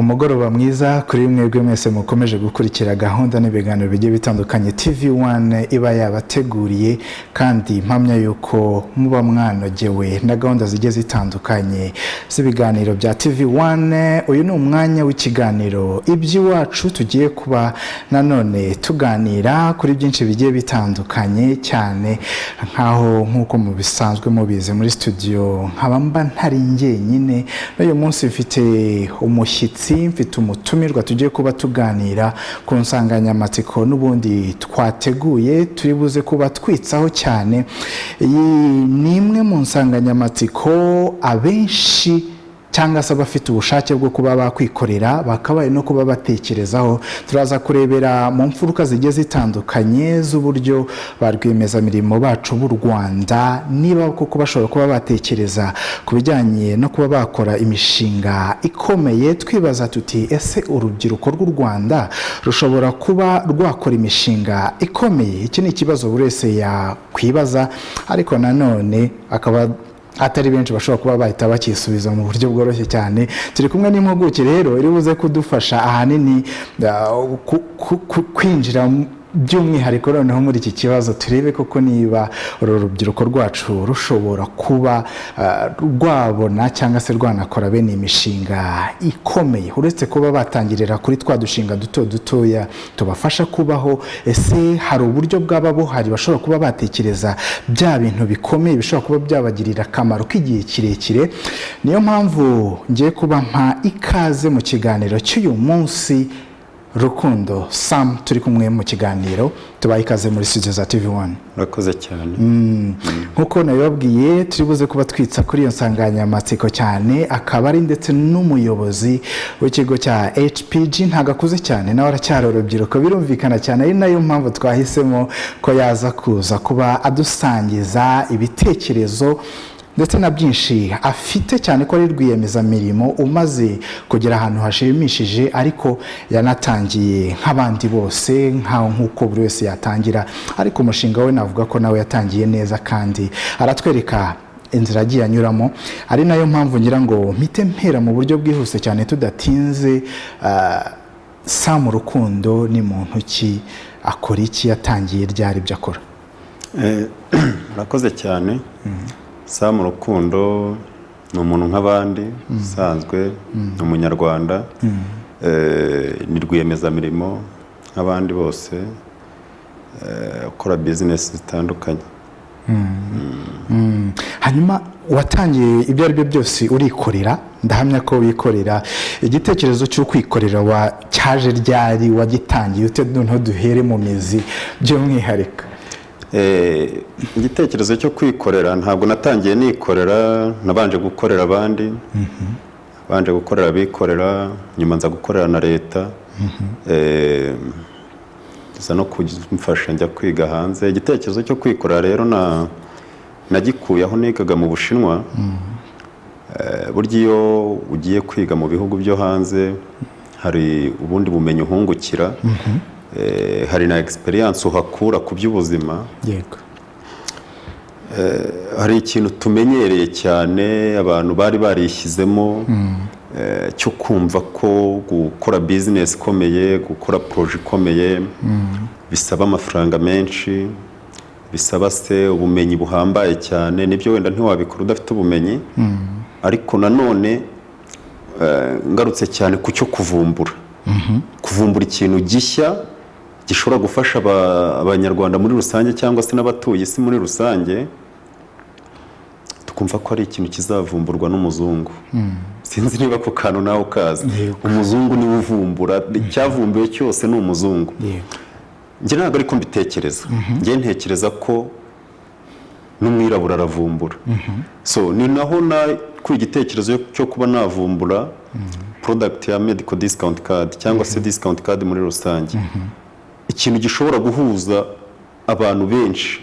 Umugoroba mwiza kuri mwebwe mwese mukomeje gukurikira gahunda n'ibiganiro bigiye bitandukanye TV1 iba yabateguriye, kandi mpamya yuko muba mwanogewe na gahunda zigiye zitandukanye z'ibiganiro bya TV1. Uyu ni umwanya w'ikiganiro Iby'iwacu, tugiye kuba nanone tuganira kuri byinshi bigiye bitandukanye cyane, nkaho nk'uko mubisanzwe mubizi muri studio nkaba mba ntari njyenyine. N'uyu munsi mfite umushyitsi, mfite umutumirwa, tugiye kuba tuganira ku nsanganyamatsiko n'ubundi twateguye turi buze kuba twitsaho cyane. Iyi ni imwe mu nsanganyamatsiko abenshi cyangwa se abafite ubushake bwo kuba bakwikorera bakabaye no kuba batekerezaho. Turaza kurebera mu mfuruka zigiye zitandukanye z'uburyo ba rwiyemezamirimo bacu b'u Rwanda, niba koko bashobora kuba batekereza ku bijyanye no kuba bakora imishinga ikomeye. Twibaza tuti: "Ese urubyiruko rw'u Rwanda rushobora kuba rwakora imishinga ikomeye?" Iki ni ikibazo buri wese yakwibaza, ariko nanone akaba atari benshi bashobora kuba bahita bakisubiza mu buryo bworoshye cyane. Turi kumwe n'impuguke rero iri buze kudufasha ahanini kwinjira by'umwihariko noneho muri iki kibazo, turebe koko niba uru rubyiruko rwacu rushobora kuba rwabona cyangwa se rwanakora bene imishinga ikomeye, uretse kuba batangirira kuri twa dushinga duto dutoya tubafasha kubaho. Ese hari uburyo bwaba buhari bashobora kuba batekereza bya bintu bikomeye bishobora kuba byabagirira akamaro k'igihe kirekire? Niyo mpamvu ngiye kuba mpa ikaze mu kiganiro cy'uyu munsi Rukundo Sam, turi kumwe mu kiganiro. Tubaye ikaze muri studio za TV1. Murakoze cyane. Nk'uko nabibabwiye, turi buze kuba twitsa kuri iyo nsanganyamatsiko cyane, akaba ari ndetse n'umuyobozi w'ikigo cya HPG. Ntabwo akuze cyane, nawe aracyari urubyiruko, birumvikana cyane, ari nayo mpamvu twahisemo ko yaza kuza kuba adusangiza ibitekerezo ndetse na byinshi afite, cyane ko ari rwiyemezamirimo umaze kugera ahantu hashimishije, ariko yanatangiye nk'abandi bose, nk'uko buri wese yatangira, ariko umushinga we navuga ko nawe yatangiye neza kandi aratwereka inzira agiye anyuramo. Ari nayo mpamvu ngira ngo mpite mpera mu buryo bwihuse cyane tudatinze. Sam Rukundo ni muntu ki? Akora iki? Yatangiye ryari ibyo akora? Murakoze cyane. Sam Rukundo ni umuntu nk'abandi usanzwe, ni Umunyarwanda, ni rwiyemezamirimo nk'abandi bose, ukora bizinesi zitandukanye. Hanyuma watangiye, ibyo ari byo byose urikorera, ndahamya ko wikorera. Igitekerezo cyo kwikorera wa cyaje ryari? Wagitangiye ute? Noneho duhere mu mizi by'umwihariko. Igitekerezo cyo kwikorera, ntabwo natangiye nikorera, nabanje gukorera abandi, nabanje gukorera abikorera, nyuma nza gukorera na leta. Iza no kumfasha njya kwiga hanze. Igitekerezo cyo kwikorera rero na nagikuye aho nigaga mu Bushinwa. Burya iyo ugiye kwiga mu bihugu byo hanze hari ubundi bumenyi uhungukira. Hari na experience uhakura ku by'ubuzima. Hari ikintu tumenyereye cyane abantu bari barishyizemo cyo kumva ko gukora bizinesi ikomeye, gukora projet ikomeye bisaba amafaranga menshi, bisaba se ubumenyi buhambaye cyane. Nibyo, wenda ntiwabikora udafite ubumenyi, ariko nanone ngarutse cyane ku cyo kuvumbura, kuvumbura ikintu gishya gishobora gufasha Abanyarwanda muri rusange cyangwa se n'abatuye isi muri rusange, tukumva ko ari ikintu kizavumburwa n'umuzungu. Sinzi niba ako kantu nawe ukazi. Yego. Umuzungu niwe uvumbura, icyavumbuwe cyose ni umuzungu. Njye ntabwo ariko mbitekereza. Njye ntekereza ko n'umwirabura aravumbura. So ni naho nakuye igitekerezo cyo kuba navumbura product ya medical discount card cyangwa se discount card muri rusange, ikintu gishobora guhuza abantu benshi,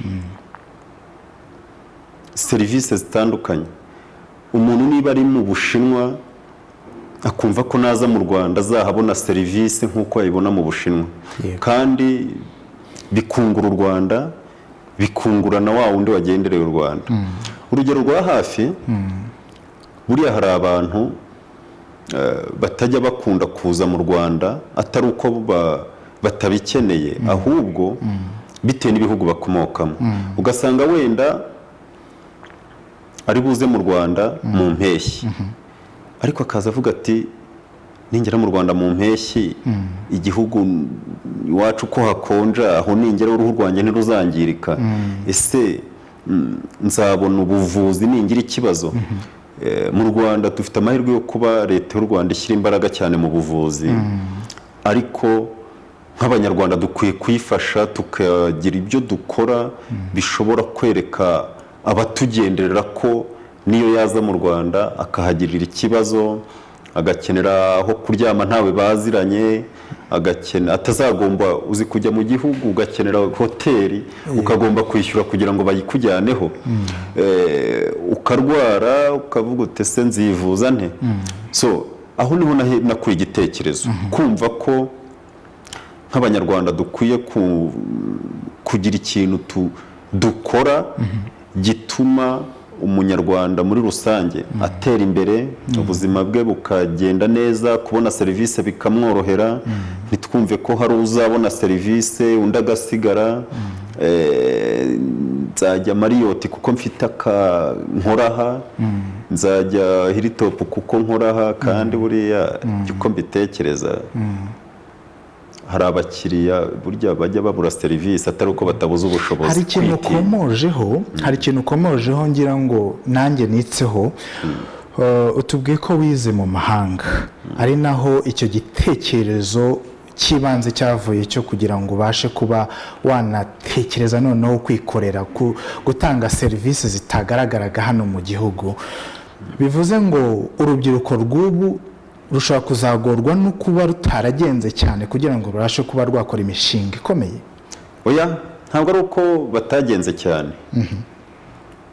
serivisi zitandukanye. Umuntu niba ari mu Bushinwa akumva ko naza mu Rwanda azahabona serivisi nk'uko ayibona mu Bushinwa, kandi bikungura u Rwanda, bikungura na wa wundi wagendereye u Rwanda. Urugero rwa hafi, buriya hari abantu batajya bakunda kuza mu Rwanda, atari uko batabikeneye, ahubwo bitewe n'ibihugu bakomokamo. Ugasanga wenda ari buze mu Rwanda mu mpeshyi, ariko akaza avuga ati: "Ningera mu Rwanda mu mpeshyi, igihugu iwacu ko hakonja, aho ningera uruhu rwanjye ntiruzangirika? Ese nzabona ubuvuzi ningira ikibazo?" Mu Rwanda dufite amahirwe yo kuba Leta y'u Rwanda ishyira imbaraga cyane mu buvuzi, ariko nk'Abanyarwanda dukwiye kuyifasha, tukagira ibyo dukora bishobora kwereka abatugenderera ko niyo yaza mu Rwanda akahagirira ikibazo, agakenera aho kuryama ntawe baziranye, agakenera atazagomba, uzi kujya mu gihugu ugakenera hoteli, ukagomba kwishyura kugira ngo bayikujyaneho, ukarwara ukavuga uti: "Ese nzivuza nte?" So aho niho nakuye igitekerezo, kumva ko nk'Abanyarwanda dukwiye kugira ikintu dukora gituma Umunyarwanda muri rusange atera imbere, ubuzima bwe bukagenda neza, kubona serivisi bikamworohera, ntitwumve ko hari uzabona serivisi undi agasigara. Nzajya Marriott kuko mfite aka nkoraha, nzajya Hilltop kuko nkoraha. Kandi buriya uko mbitekereza, hari abakiriya burya bajya babura serivisi atari uko batabuze ubushobozi. Hari ikintu Kwitinya. ukomojeho, hari ikintu ukomojeho ngira ngo nanjye nitseho. Utubwiye ko wize mu mahanga, ari naho icyo gitekerezo cy'ibanze cyavuye cyo kugira ngo ubashe kuba wanatekereza noneho kwikorera, gutanga serivisi zitagaragaraga hano mu gihugu. Bivuze ngo urubyiruko rw'ubu rushobora kuzagorwa no kuba rutaragenze cyane kugira ngo rubashe kuba rwakora imishinga ikomeye? Oya, ntabwo ari uko batagenze cyane.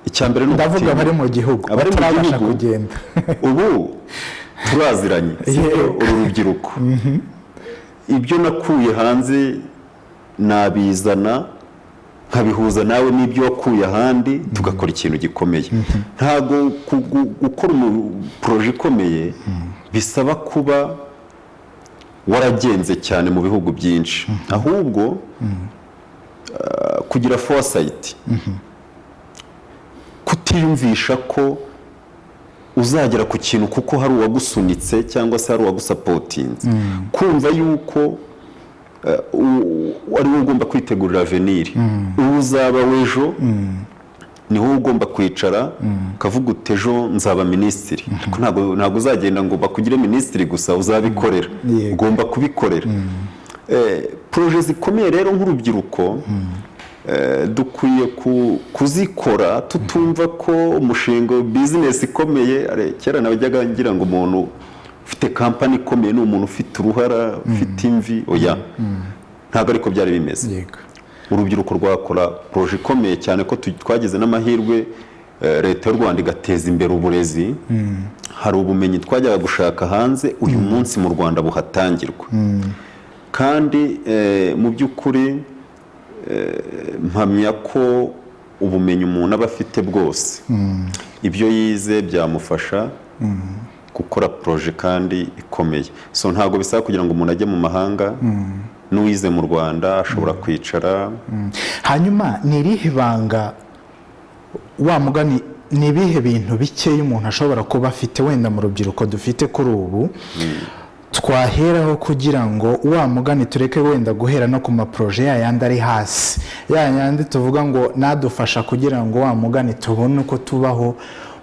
Icya mbere ni Ndavuga ugutinya. abari mu gihugu Abari mu batarabasha gihugu, kugenda. Ubu turaziranye, sibyo? Yego. Uru rubyiruko, ibyo nakuye hanze nabizana nkabihuza nawe n'ibyo wakuye ahandi, tugakora ikintu gikomeye. Ntabwo gukora projet ikomeye bisaba kuba waragenze cyane mu bihugu byinshi, ahubwo kugira foresight, kutiyumvisha ko uzagera ku kintu kuko hari uwagusunitse cyangwa se hari uwagusupportinze, kumva yuko ari wowe ugomba kwitegurira avenir, uwo uzaba w'ejo. Ni wowe ugomba kwicara ukavuga uti: "Ejo nzaba minisitiri." Ariko ntabwo uzagenda ngo bakugire minisitiri gusa, uzabikorera. Ugomba kubikorera. Projet zikomeye rero, nk'urubyiruko dukwiye kuzikora tutumva ko umushinga, bizinesi ikomeye. Kera najyaga ngira ngo umuntu ufite kampani ikomeye ni umuntu ufite uruhara, ufite imvi. Oya, ntabwo ariko byari bimeze. Urubyiruko rwakora projet ikomeye cyane ko twagize n'amahirwe, Leta y'u Rwanda igateza imbere uburezi. Hari ubumenyi twajyaga gushaka hanze, uyu munsi mu Rwanda buhatangirwa. Kandi mu by'ukuri mpamya ko ubumenyi umuntu aba afite bwose, ibyo yize, byamufasha gukora projet kandi ikomeye. So ntabwo bisaba kugira ngo umuntu ajye mu mahanga, n'uwize mu Rwanda ashobora kwicara. Hanyuma ni irihe banga, wa mugani, ni ibihe bintu bikeya umuntu ashobora kuba afite wenda mu rubyiruko dufite kuri ubu twaheraho kugira ngo, wa mugani, tureke wenda guhera no ku ma projet ya yandi ari hasi, ya yandi tuvuga ngo nadufasha kugira ngo, wa mugani, tubone uko tubaho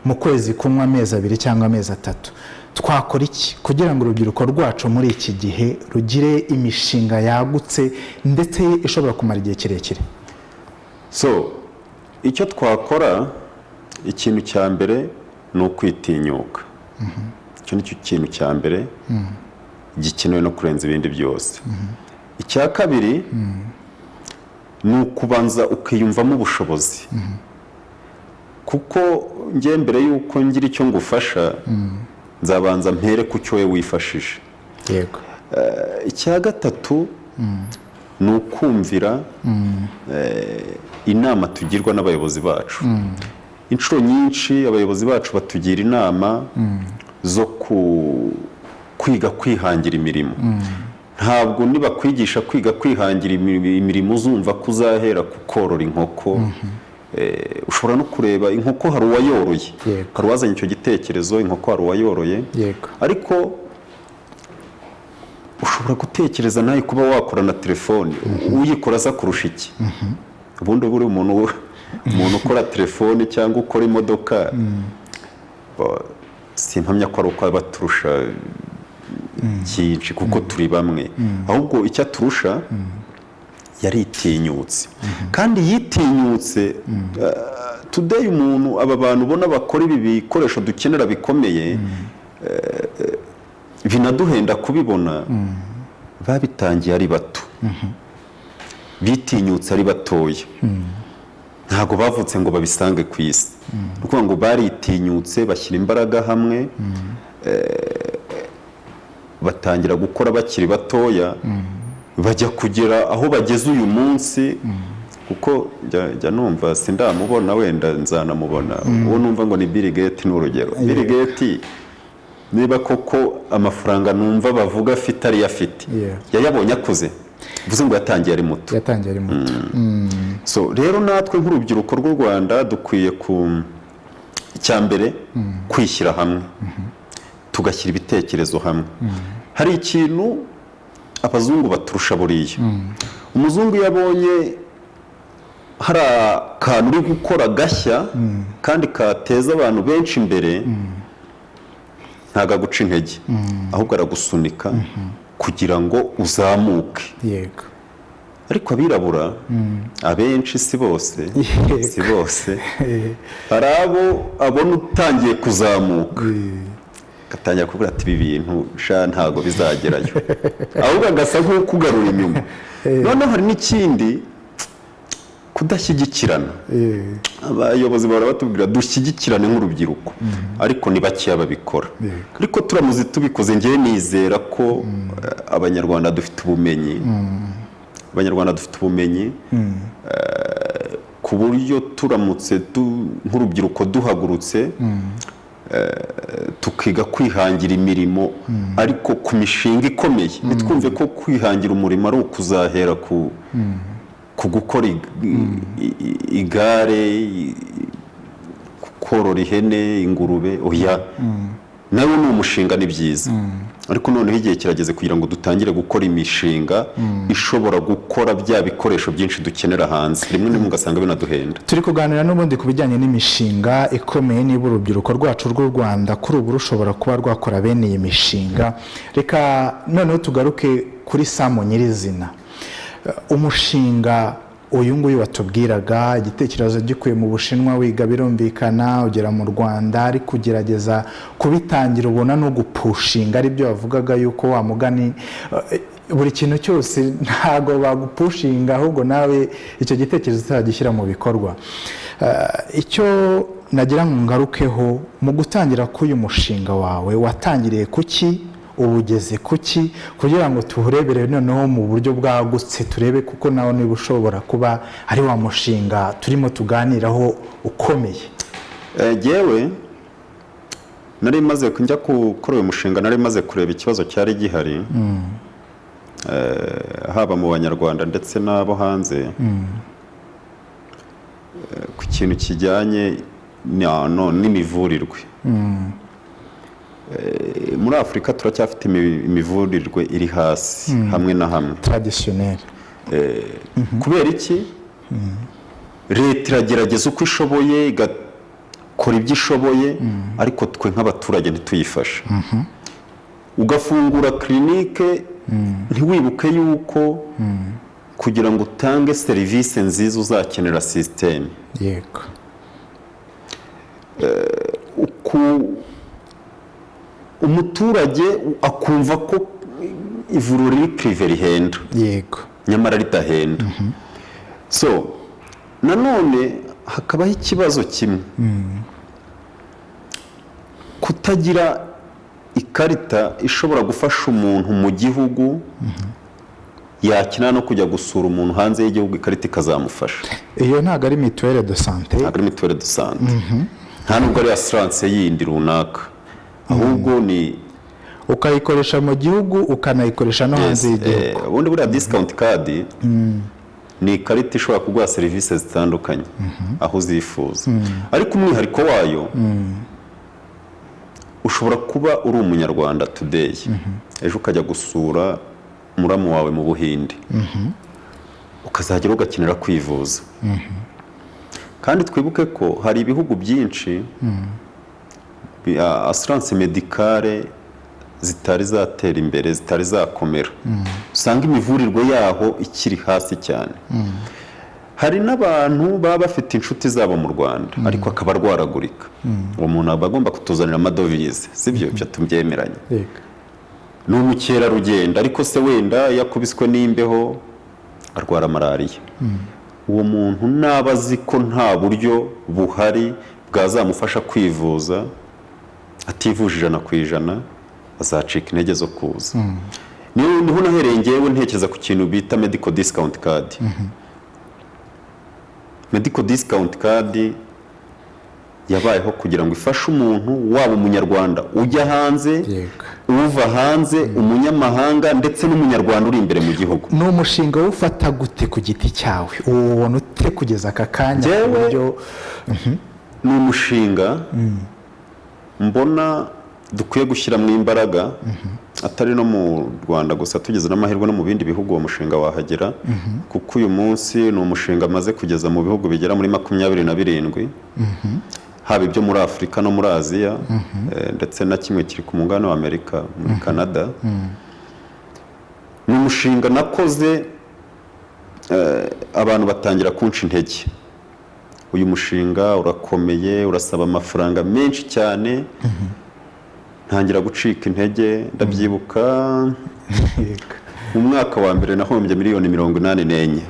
mu kwezi kumwe, amezi 2 cyangwa amezi 3? Twakora iki kugira ngo urubyiruko rwacu muri iki gihe rugire imishinga yagutse ndetse ishobora kumara igihe kirekire? So icyo twakora, ikintu cya mbere ni ukwitinyuka. Icyo ni cyo kintu cya mbere gikenewe no kurenza ibindi byose. Icya kabiri ni ukubanza ukiyumvamo ubushobozi, kuko njye mbere y'uko ngira icyo ngufasha, nzabanza mpere ku cyo we wifashije. Icya gatatu ni ukumvira inama tugirwa n'abayobozi bacu. Inshuro nyinshi abayobozi bacu batugira inama zo Kwiga kwihangira imirimo, ntabwo nibakwigisha kwiga kwihangira imirimo uzumva ko uzahera ku korora inkoko. Ushobora no kureba inkoko, hari uwayoroye, hari uwazanye icyo gitekerezo, inkoko hari uwayoroye, ariko ushobora gutekereza nawe kuba wakora na telefone. Uyikora aza kurusha iki? Ubundi buri umuntu ukora telefone cyangwa ukora imodoka, simpamya ko ari uko aba aturusha byinshi, kuko turi bamwe. Ahubwo icyo aturusha, yaritinyutse. Kandi yitinyutse today, umuntu, aba bantu ubona bakora ibi bikoresho dukenera bikomeye, binaduhenda kubibona, babitangiye ari bato, bitinyutse ari batoya. Ntabwo bavutse ngo babisange ku isi. Ni ukuvuga ngo baritinyutse, bashyira imbaraga hamwe, batangira gukora bakiri batoya, bajya kugera aho bageze uyu munsi. Kuko njya numva, sindamubona, wenda nzanamubona, uwo numva ngo ni Bill Gates, ni urugero. Bill Gates, niba koko amafaranga numva bavuga afite ariyo afite, yayabonye akuze, bivuze ngo yatangiye ari muto. Yatangiye ari muto. So rero natwe nk'urubyiruko rw'u Rwanda dukwiye, ku icya mbere, kwishyira hamwe, tugashyira ibitekerezo hamwe. Hari ikintu abazungu baturusha buriya. Umuzungu iyo abonye hari akantu uri gukora gashya kandi kateza abantu benshi imbere, ntabwo aguca intege, ahubwo aragusunika kugira ngo uzamuke. Ariko abirabura abenshi, si bose, si bose, hari abo abona utangiye kuzamuka, agatangira kuvuga ati: "Ibi bintu sha ntabwo bizagerayo", ahubwo agasa nk'ukugarura inyuma. Noneho hari n'ikindi, kudashyigikirana. Abayobozi bahora batubwira dushyigikirane nk'urubyiruko, ariko ni bakeya babikora. Ariko turamuze tubikoze, ngewe nizera ko Abanyarwanda dufite ubumenyi, Abanyarwanda dufite ubumenyi, ku buryo turamutse nk'urubyiruko duhagurutse, tukiga kwihangira imirimo, ariko ku mishinga ikomeye. Ntitwumve ko kwihangira umurimo ari ukuzahera ku gukora igare, korora ihene, ingurube. Oya, nawe ni umushinga, ni byiza, ariko noneho igihe kirageze kugira ngo dutangire gukora imishinga ishobora gukora bya bikoresho byinshi dukenera hanze, rimwe na rimwe ugasanga binaduhenda. Turi kuganira n'ubundi ku bijyanye n'imishinga ikomeye, niba urubyiruko rwacu rw'u Rwanda kuri ubu rushobora kuba rwakora bene iyi mishinga. Reka noneho tugaruke kuri Samu nyirizina. Umushinga uyu nguyu watubwiraga, igitekerezo gikuye mu Bushinwa wiga, birumvikana, ugera mu Rwanda ari kugerageza kubitangira, ubona no gupushinga, aribyo wavugaga yuko wa mugani buri kintu cyose ntabwo bagupushinga, ahubwo nawe icyo gitekerezo utagishyira mu bikorwa. Icyo nagira ngo ngarukeho, mu gutangira k'uyu mushinga wawe, watangiriye kuki, ubu ugeze kuki, kugira ngo tuwurebere noneho mu buryo bwagutse, turebe kuko nawe niba ushobora kuba ari wa mushinga turimo tuganiraho ukomeye. Jyewe nari maze njya gukora uyu mushinga, nari maze kureba ikibazo cyari gihari, haba mu Banyarwanda ndetse n'abo hanze, ku kintu kijyanye n'imivurirwe. Muri Afurika turacyafite imivurirwe iri hasi hamwe na hamwe. Traditionnel. Kubera iki? Leta iragerageza uko ishoboye, igakora ibyo ishoboye, ariko twe nk'abaturage ntituyifashe. Ugafungura clinique, ntiwibuke yuko kugira ngo utange serivisi nziza uzakenera système. Umuturage akumva ko ivuriro riri privé rihenda, nyamara ridahenda. So nanone hakabaho ikibazo kimwe, kutagira ikarita ishobora gufasha umuntu mu gihugu, yakina no kujya gusura umuntu hanze y'igihugu, ikarita ikazamufasha. Iyo ntabwo ari mutuelle de santé? Ntabwo ari mutuelle de santé, nta nubwo ari assurance yindi runaka, ahubwo ni Ukayikoresha mu gihugu, ukanayikoresha no hanze y'igihugu. Ubundi buriya discount card ni ikarita ishobora kuguha serivisi zitandukanye aho uzifuza, ariko umwihariko wayo, ushobora kuba uri Umunyarwanda today, ejo ukajya gusura muramu wawe mu Buhinde, ukazagera ugakenera kwivuza. Kandi twibuke ko hari ibihugu byinshi assurance médicale zitari zatera imbere, zitari zakomera, usanga imivurirwe yaho ikiri hasi cyane. Hari n'abantu baba bafite inshuti zabo mu Rwanda, ariko akaba arwaragurika. Uwo muntu aba agomba kutuzanira amadovize, sibyo? Ibyo tubyemeranye. Yego. Ni umukerarugendo, ariko se wenda iyo akubiswe n'imbeho arwara malariya, uwo muntu naba azi ko nta buryo buhari bwazamufasha kwivuza, ativuje 100%, azacika intege zo kuza. Niho nahereye ngewe ntekereza ku kintu bita medical discount card. Medical discount card yabayeho kugira ngo ifashe umuntu, waba Umunyarwanda ujya hanze, uva hanze, umunyamahanga, ndetse n'Umunyarwanda uri imbere mu gihugu. Ni umushinga wufata gute ku giti cyawe? Uwubona ute kugeza aka kanya ku buryo? Ni umushinga mbona dukwiye gushyiramo imbaraga, atari no mu Rwanda gusa, tugeze n'amahirwe no mu bindi bihugu uwo mushinga wahagera, kuko uyu munsi ni umushinga amaze kugeza mu bihugu bigera muri 27, haba ibyo muri Afurika no muri Aziya, ndetse na kimwe kiri ku mugabane wa Amerika, muri Canada. Ni umushinga nakoze, abantu batangira kunca intege: uyu mushinga urakomeye, urasaba amafaranga menshi cyane. Ntangira gucika intege. Ndabyibuka, mu mwaka wa mbere nahombye miliyoni 84.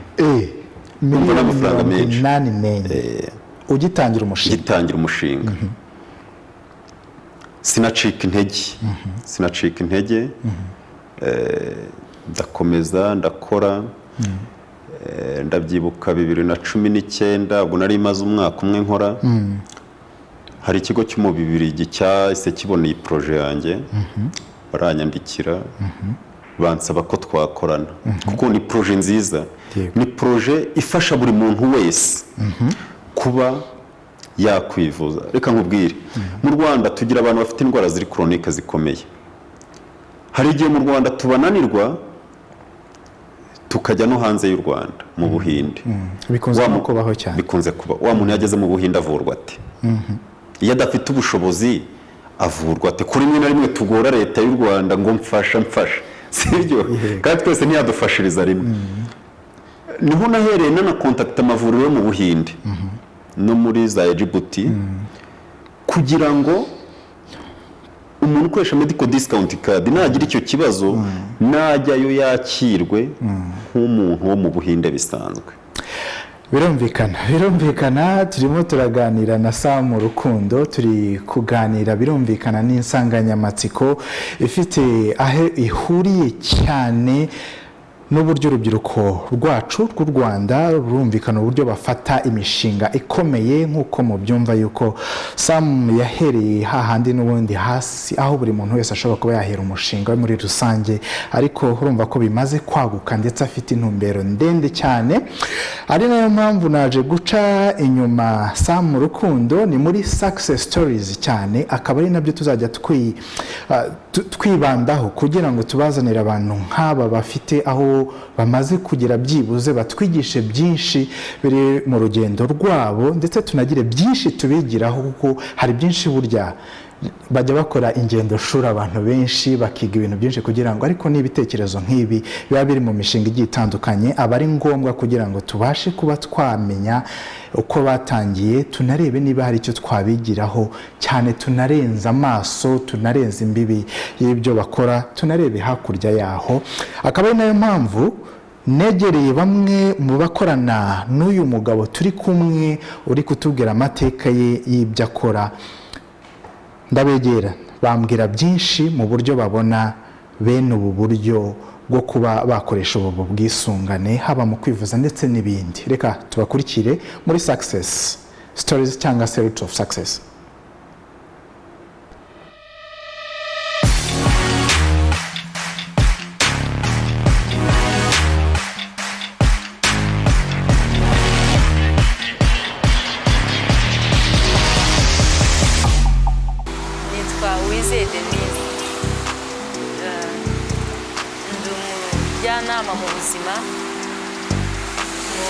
Miliyoni n'amafaranga mirongo menshi. inani n'enye ugitangira umushinga? Gitangira umushinga. Sinacika intege, sinacika intege. Ndakomeza ndakora. Ndabyibuka 2019, ubwo nari maze umwaka umwe nkora, hari ikigo cyo mu Bubirigi cyahise kibona iyi projet yanjye, baranyandikira, bansaba ko twakorana, kuko ni projet nziza. Ni projet ifasha buri muntu wese kuba yakwivuza. Reka nkubwire, mu Rwanda tugira abantu bafite indwara ziri chronique zikomeye. Hari igihe mu Rwanda tubananirwa, tukajya no hanze y'u Rwanda, mu Buhinde. Bikunze no kubaho cyane. Bikunze kuba. Wa muntu yageze mu Buhinde avurwa ate? Iyo adafite ubushobozi avurwa ate? Kuri rimwe na rimwe tugora Leta y'u Rwanda ngo mfasha, mfasha, sibyo? Kandi twese ntiyadufashiriza rimwe. Niho nahereye nanakontakita amavuriro yo mu Buhinde no muri za Egibuti, kugira ngo umuntu ukoresha medical discount card nagira icyo kibazo, najyayo yakirwe nk'umuntu wo mu Buhinde bisanzwe. Birumvikana, birumvikana. Turimo turaganira na Sam Rukundo. Turi kuganira, birumvikana, n'insanganyamatsiko ifite aho ihuriye cyane n'uburyo urubyiruko rwacu rw'u Rwanda, rurumvikana, uburyo bafata imishinga ikomeye, nk'uko mubyumva yuko Sam yahereye hahandi n'ubundi hasi, aho buri muntu wese ashobora kuba yahera umushinga we muri rusange, ariko urumva ko bimaze kwaguka, ndetse afite intumbero ndende cyane, ari nayo mpamvu naje guca inyuma Sam Rukundo. Ni muri success stories cyane, akaba ari nabyo tuzajya twibandaho kugira ngo tubazanire abantu nk'aba bafite aho bamaze kugera, byibuze batwigishe byinshi biri mu rugendo rwabo, ndetse tunagire byinshi tubigiraho, kuko hari byinshi burya bajya bakora ingendo shuri, abantu benshi bakiga ibintu byinshi kugira ngo, ariko n'ibitekerezo nk'ibi biba biri mu mishinga igiye itandukanye, aba ari ngombwa kugira ngo tubashe kuba twamenya uko batangiye, tunarebe niba hari icyo twabigiraho cyane, tunarenze amaso, tunarenze imbibi y'ibyo bakora, tunarebe hakurya yaho. Akaba ari nayo mpamvu negereye bamwe mu bakorana n'uyu mugabo turi kumwe, uri kutubwira amateka ye y'ibyo akora. Ndabegera, bambwira byinshi mu buryo babona bene ubu buryo bwo kuba bakoresha ubu bwisungane, haba mu kwivuza ndetse n'ibindi. Reka tubakurikire muri success stories cyangwa se root of success. dukorana mu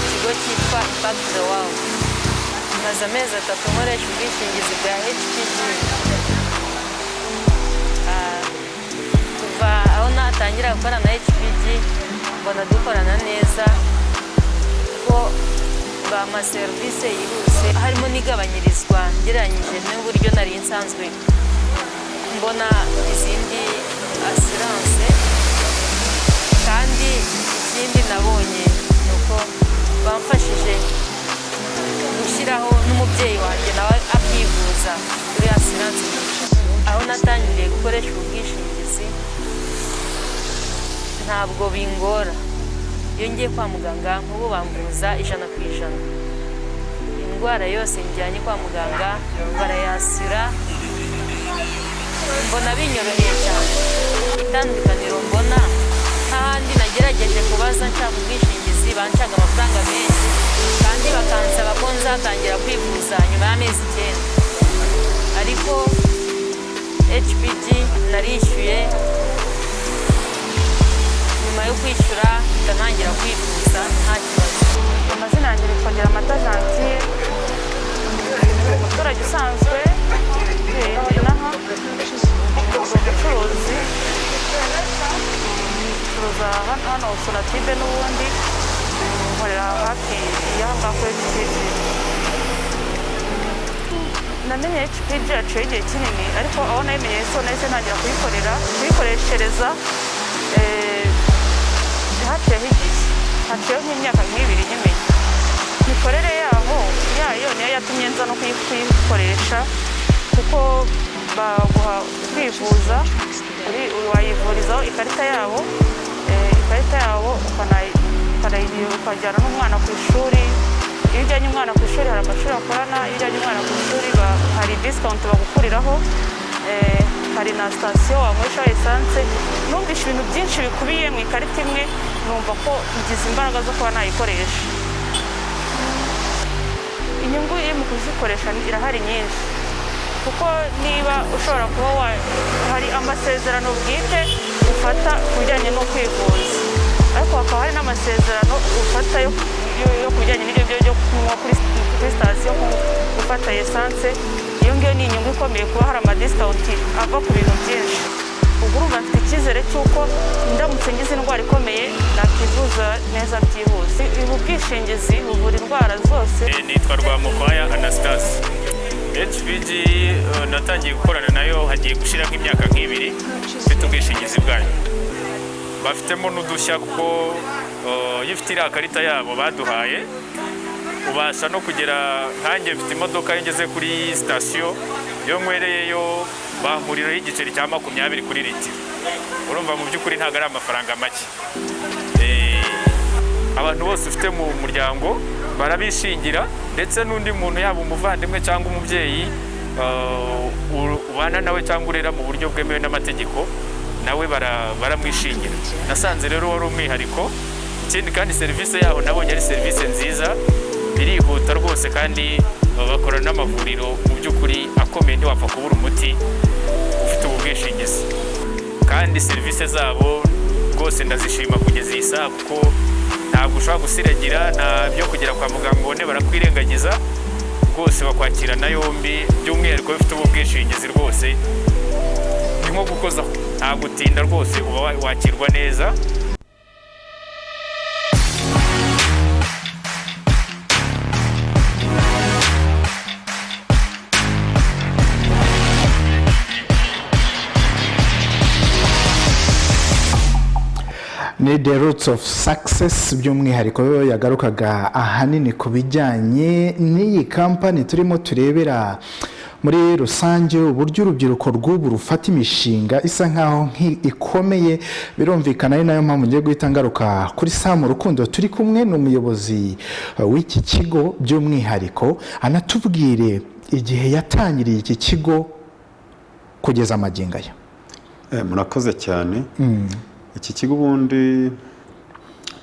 kigo cyitwa Impact the World. Maze amezi 3 nkoresha ubwishingizi bwa HPG. Kuva aho natangira gukorana na HPG, mbona dukorana neza kuko bampa serivisi yihuse, harimo n'igabanyirizwa ngereranyije n'uburyo nari nsanzwe mbona izindi assurance. Kandi ikindi nabonye ni uko bamfashije gushyiraho n'umubyeyi wanjye, nawe akivuza kuri assurance. Aho natangiriye gukoresha ubu bwishingizi ntabwo bingora. Iyo ngiye kwa muganga nk'ubu bamvuza 100%. Indwara yose njyanye kwa muganga barayasura. Mbona binyoroheye cyane. Itandukaniro mbona, nk'ahandi nagerageje kubaza nshaka ubwishingizi, bancaga amafaranga menshi kandi bakansaba ko nzatangira kwivuza nyuma y'amezi 9. Ariko HPG narishyuye, nyuma yo kwishyura mpita ntangira kwivuza nta kibazo. Amazina yanjye nitwa Giramata Gentille, umuturage usanzwe utuye inaha, ndi umucuruzi, ncuruza hano Sonatube, n'ubundi nkorera hafi y'aha ngaha kuri HPG. Namenye HPG yaciye igihe kinini, ariko aho nayimenyeye so nahise ntangira kuyikorera, kuyikoreshereza, haciyeho igihe, haciyeho nk'imyaka nk'ibiri nyimenya. Imikorere yaho yayo niyo yatumye nza no kuyikoresha, kuko baguha kwivuza, wayivurizaho ikarita yabo, ikarita yabo ukajyana n'umwana ku ishuri. Iyo ujyanye umwana ku ishuri, hari amashuri akorana, iyo ujyanye umwana ku ishuri hari discount bagukuriraho, hari na sitasiyo wanywesha essence. Numvishe ibintu byinshi bikubiye mu ikarita imwe, numva ko ngize imbaraga zo kuba nayikoresha. Inyungu iri mu kuzikoresha irahari nyinshi, kuko niba ushobora kuba hari amasezerano bwite ufata ku bijyanye no kwivuza, ariko hakaba hari n'amasezerano ufata yo ku bijyanye n'ibyo byo kunywa kuri sitasiyo, gufata essence. Iyo ngiyo ni inyungu ikomeye, kuba hari amadiscount ava ku bintu byinshi. Ubwo urumva mfite icyizere cy'uko ndamutse ngize indwara ikomeye nakivuza neza byihuse. Ubu bwishingizi buvura indwara zose. Nitwa Rwamukwaya Anastase. HPG natangiye gukorana nayo hagiye gushira nk'imyaka nk'ibiri mfite ubwishingizi bwayo. Bafitemo n'udushya, kuko iyo ufite iriya karita yabo baduhaye ubasha no kugera, nkanjye mfite imodoka, iyo ngeze kuri sitasiyo iyo nkwereyeyo bankuriraho igiceri cya 20 kuri litiro. Urumva mu by'ukuri ntabwo ari amafaranga make. Abantu bose ufite mu muryango barabishingira, ndetse n'undi muntu, yaba umuvandimwe cyangwa umubyeyi ubana nawe cyangwa urera mu buryo bwemewe n'amategeko, nawe baramwishingira. Nasanze rero wari umwihariko. Ikindi kandi, serivisi yaho nabonye ari serivisi nziza, birihuta rwose, kandi bakorana n'amavuriro mu by'ukuri akomeye, ntiwapfa kubura umuti ufite ubu bwishingizi. Kandi serivisi zabo rwose ndazishima kugeza iyi saha, kuko ntabwo ushobora gusiragira, nta byo kugera kwa muganga ubone barakwirengagiza. Rwose bakwakirana yombi, by'umwihariko iyo ufite ubu bwishingizi rwose ni nko gukozaho, nta gutinda rwose, uba wakirwa neza. Ni The Roots of Success, by'umwihariko yo yagarukaga ahanini ku bijyanye n'iyi kampani turimo turebera muri rusange, uburyo urubyiruko rw'ubu rufata imishinga isa nkaho ikomeye. Birumvikana ari nayo mpamvu ngiye guhita ngaruka kuri Sam Rukundo turi kumwe n'umuyobozi w'iki kigo, by'umwihariko anatubwire igihe yatangiriye iki kigo kugeza amagingo aya. Murakoze cyane. Iki kigo ubundi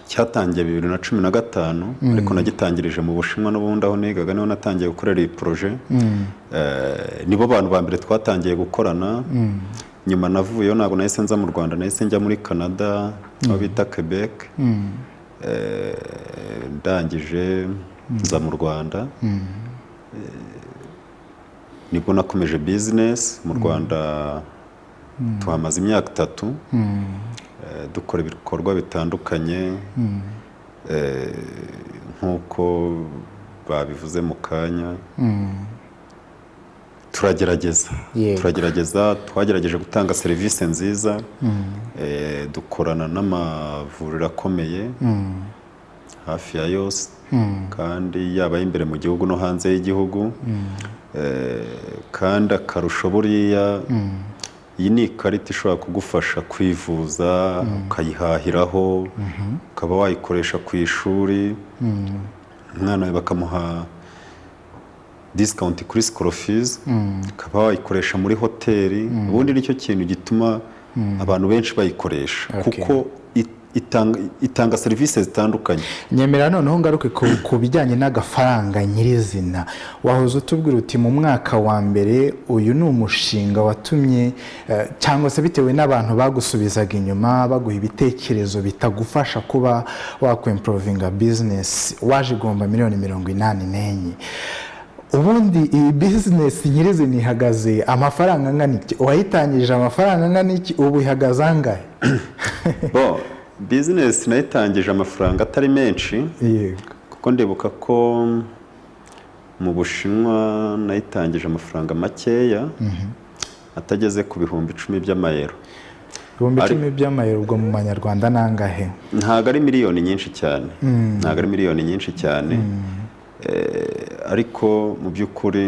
cyatangiye 2015, ariko nagitangirije mu Bushinwa n'ubundi aho nigaga, niho natangiye gukorera iyi projet. Nibo bantu ba mbere twatangiye gukorana. Nyuma navuyeyo, ntabwo nahise nza mu Rwanda, nahise njya muri Canada aho bita Quebec. Ndangije nza mu Rwanda. Nibwo nakomeje business mu Rwanda, tuhamaze imyaka 3, dukora ibikorwa bitandukanye. Nk'uko babivuze mu kanya, turagerageza, turagerageza, twagerageje gutanga serivisi nziza. Dukorana n'amavuriro akomeye hafi ya yose, kandi yaba ay'imbere mu gihugu no hanze y'igihugu. Kandi akarusho buriya, iyi ni ikarita ishobora kugufasha kwivuza, ukayihahiraho, ukaba wayikoresha ku ishuri, umwana wawe bakamuha discount kuri school fees, ukaba wayikoresha muri hoteli. Ubundi nicyo kintu gituma abantu benshi bayikoresha, kuko itanga serivisi zitandukanye. Nyemera noneho ngaruke ku bijyanye n'agafaranga nyirizina. Wahoze utubwira uti mu mwaka wa mbere uyu ni umushinga watumye, cyangwa se bitewe n'abantu bagusubizaga inyuma, baguha ibitekerezo bitagufasha kuba wakwimprovinga business, waje igomba miliyoni 84. Ubundi iyi business nyirizina ihagaze amafaranga angana iki? Wayitangije amafaranga angana iki? Ubu ihagaze angahe? Bo, business nayitangije amafaranga atari menshi, kuko ndibuka ko mu Bushinwa nayitangije amafaranga makeya atageze ku 10,000 by'amayero. 10,000 by'amayero, ubwo mu manyarwanda ni angahe? Ntabwo ari miliyoni nyinshi cyane, ntabwo ari miliyoni nyinshi cyane. Ariko mu by'ukuri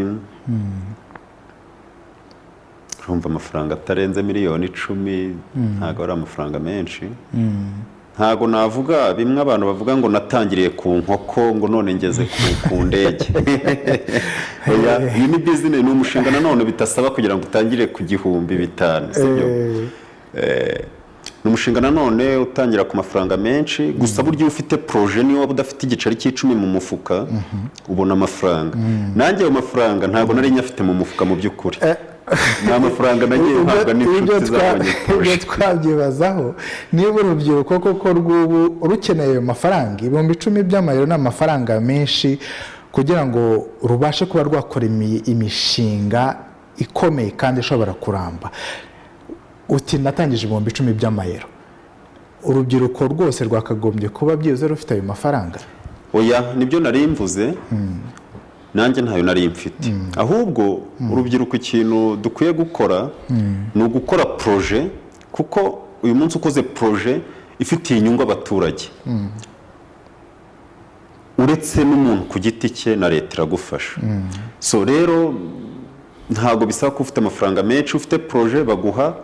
urumva amafaranga atarenze miliyoni 10 ntabwo ari amafaranga menshi. Ntabwo navuga bimwe abantu bavuga ngo natangiriye ku nkoko, ngo none ngeze ku ndege. Oya, iyi ni business, ni umushinga nanone bitasaba kugira ngo utangire ku gihumbi, 5, sibyo? Ni umushinga nanone utangira ku mafaranga menshi gusa. Burya iyo ufite projet, niyo waba udafite igiceri cy'icumi mu mufuka, ubona amafaranga. Nanjye ayo mafaranga ntabwo nari nyafite mu mufuka. Mu by'ukuri ni amafaranga nagiye mpabwa n'inshuti zabonye Ibyo projet. twabyibazaho niba urubyiruko koko rw'ubu rukeneye ayo mafaranga. 10,000 by'amayero ni amafaranga menshi kugira ngo rubashe kuba rwakora imishinga ikomeye kandi ishobora kuramba. Uti natangije 10,000 by'amayero. Urubyiruko rwose rwakagombye kuba byibuze rufite ayo mafaranga? Oya, nibyo nari mvuze, nanjye ntayo nari mfite. Ahubwo urubyiruko ikintu dukwiye gukora ni ugukora projet, kuko uyu munsi ukoze projet ifitiye inyungu abaturage, uretse n'umuntu ku giti cye, na leta iragufasha. So rero ntabwo bisaba ko ufite amafaranga menshi. Ufite projet baguha,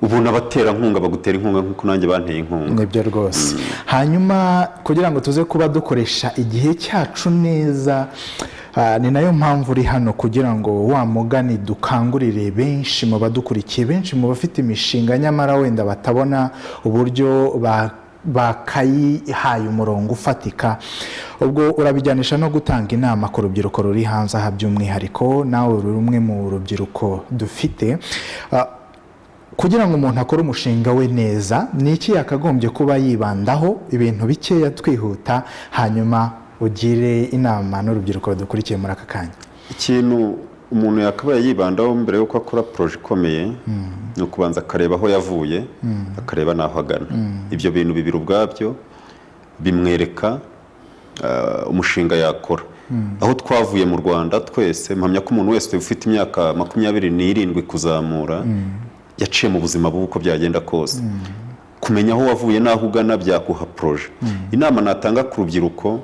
ubona abaterankunga bagutera inkunga nk'uko nanjye banteye inkunga. Nibyo rwose. Hanyuma kugira ngo tuze kuba dukoresha igihe cyacu neza, ni nayo mpamvu uri hano, kugira ngo wa mugani dukangurire benshi mu badukurikiye, benshi mu bafite imishinga nyamara wenda batabona uburyo bakayihaye umurongo ufatika. Ubwo urabijyanisha no gutanga inama ku rubyiruko ruri hanze aha, by'umwihariko nawe uri umwe mu rubyiruko dufite. Kugira ngo umuntu akore umushinga we neza, ni iki yakagombye kuba yibandaho? Ibintu bikeya twihuta, hanyuma ugire inama n'urubyiruko rudukurikiye muri aka kanya. Ikintu umuntu yakabaye yibandaho mbere y'uko akora projet ikomeye ni ukubanza akareba aho yavuye, akareba n'aho agana. Ibyo bintu bibiri ubwabyo bimwereka umushinga yakora. Aho twavuye mu Rwanda twese, mpamya ko umuntu wese ufite imyaka 27 kuzamura yaciye mu buzima bubi uko byagenda kose. Kumenya aho wavuye n'aho ugana byaguha projet. Inama natanga ku rubyiruko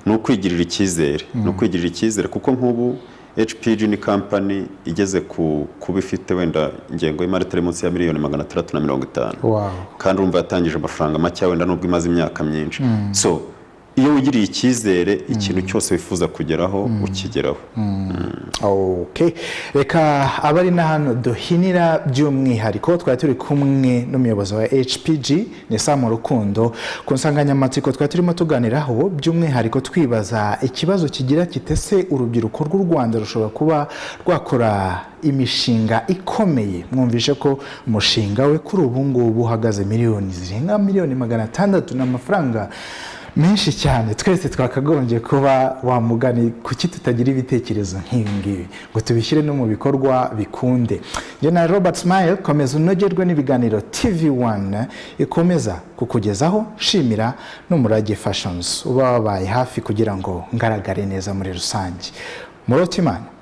ni ukwigirira icyizere, ni ukwigirira icyizere, kuko nk'ubu HPG ni company igeze ku kuba ifite wenda ingengo y'imari itari munsi ya miliyoni 650. Kandi urumva yatangije amafaranga make wenda, nubwo imaze imyaka myinshi. So Iyo wigiriye icyizere, ikintu cyose wifuza kugeraho ukigeraho. Okay. Reka abari na hano duhinira. By'umwihariko twari turi kumwe n'umuyobozi wa HPG, ni Sam Rukundo, ku nsanganyamatsiko twari turimo tuganiraho, by'umwihariko twibaza ikibazo kigira kitese: urubyiruko rw'u Rwanda rushobora kuba rwakora imishinga ikomeye? Mwumvishe ko umushinga we kuri ubu ngubu uhagaze miliyoni zirenga miliyoni 600. Ni amafaranga menshi cyane. Twese twakagombye kuba wamugani, kuki tutagira ibitekerezo nk'ibi ngibi ngo tubishyire no mu bikorwa bikunde? Njye na Robert Smile, komeza unogerwe n'ibiganiro TV1 ikomeza kukugezaho. Shimira n'Umurage Fashions uba wabaye hafi kugira ngo ngaragare neza muri rusange. Murote Imana.